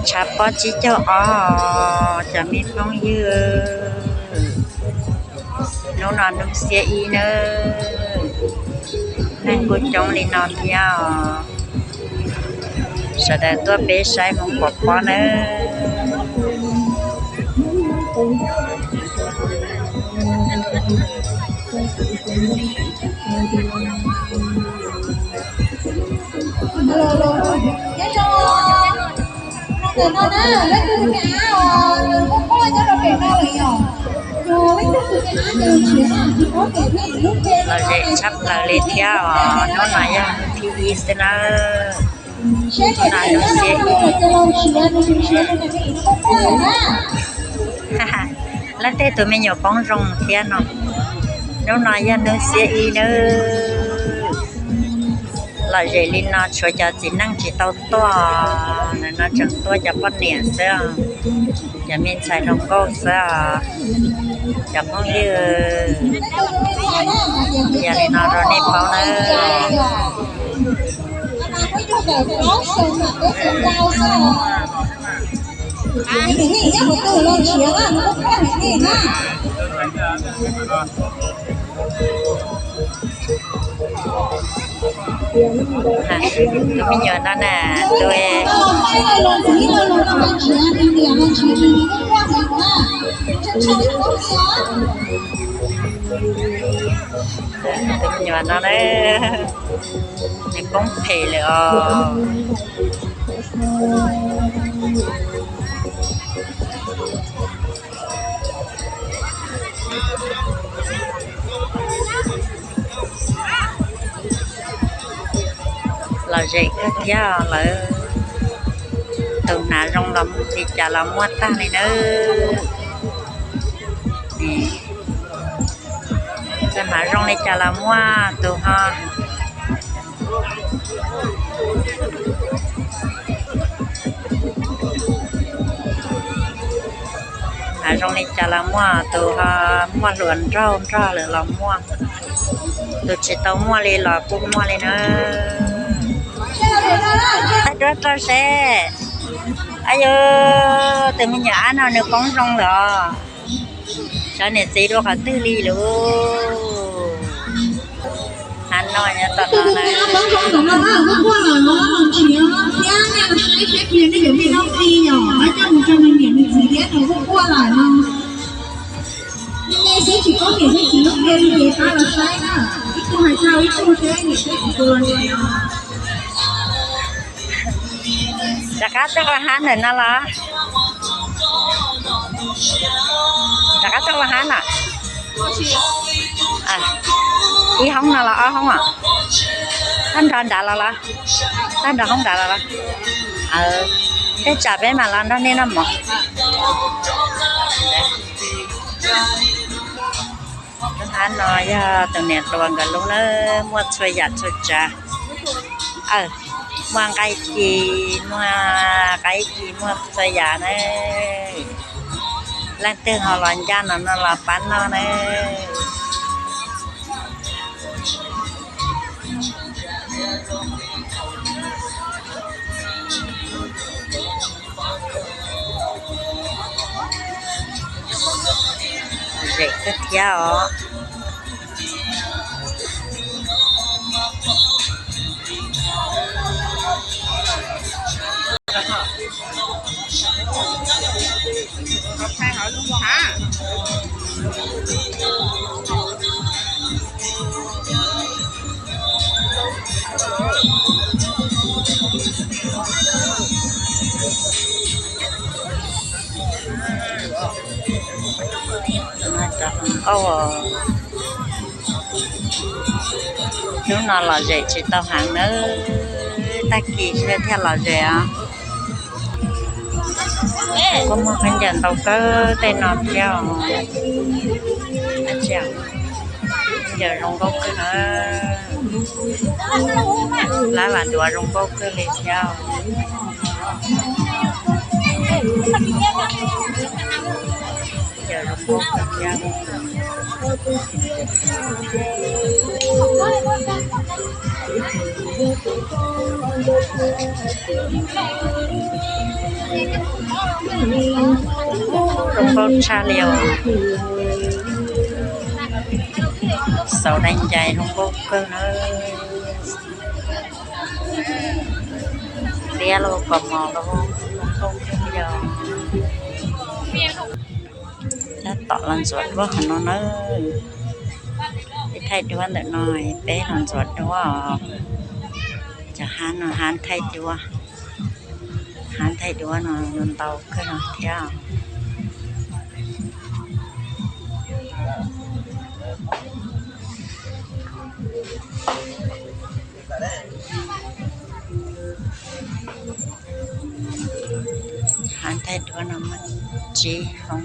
Tshav pob tsib caug ob, cov me phooj ywg, hnub no hnub xiab ib nawb, neeg kuj coob li no thiab os. Sawv daws tuaj peb saib Hmoob pov pob nawb. Lom zem tshaj plaws li thiab os, hnub no yog thib ib xwb nawb. Hnub no hnub xiab ib. Leej twg tus me nyuam poob zoo thiab no. Hnub no yog hnub xiab ib nawb. Lom zem li no tshuav cov txiv neej tsis tau tuaj, nim no tseem tuaj cov poj niam xwb, cov me ntxhais hluas nkauj xwb os. Cov phooj ywg, yog li no rau nej paub nawb. Tus me nyuam no na, tus, tus me nyuam no na, nws poob phem lawm os. Lom zem kawg thiab lawv, tus hnav zoo li cas los muaj tag li nawb. Tus hnav zoo li cas los muaj, tus ho hnav zoo li cas los muaj, tus ho muaj hluas nraug nrog lawm los muaj, tus tsis tau muaj li los kuj muaj li na. Thaij duab rau seb. Ayu, tus me nyuam ab no nws poob zoo lawm os. Xyov niam txiv dua qhov twg li lauj. Hnav no nyob tom no na. Rov qab tuaj ua hab ntawm no los? Rov qab tuaj ua hab no. Ib hoob no los ob hoob os? Tag nrho nrad los los? Tag nrho hoob nrad los los? Tej tsam peb mam los nrog nej noj mov. Lub hab no yog tus niam hluas nkawd lub na, muaj txhua yam txhua tsav. Muaj nqaij ci, muaj qaib ci, muaj txhua yam na. Leej twg ho los ncaj no no los pab noj na. Zem kawg thiab os. Hnub no lom zem tsis tau heev nawb, tag kis thiaj lom zem os. Kuj muaj khaub ncaws ntau kawg tej no thiab os. Khaub ncaws zoo nkauj kawg na. Lab vas duav zoo nkauj kawg li thiab os. Yog zoo nkauj kawg thiab. Zoo nkauj tshaj li os. Xauv dai ncais zoo nkauj kawg nawb. Liab los kos mos los zoo nkauj kawg li os. Tab tom los ntxuav duab qhov no nawb. Peb thaij duab ntawm no, peb los ntxuav duab os. Cov hab no hab thaij duab, hab thaij duab no ntau kawg no thiab. Hab thaij duab no muaj tsib hoob.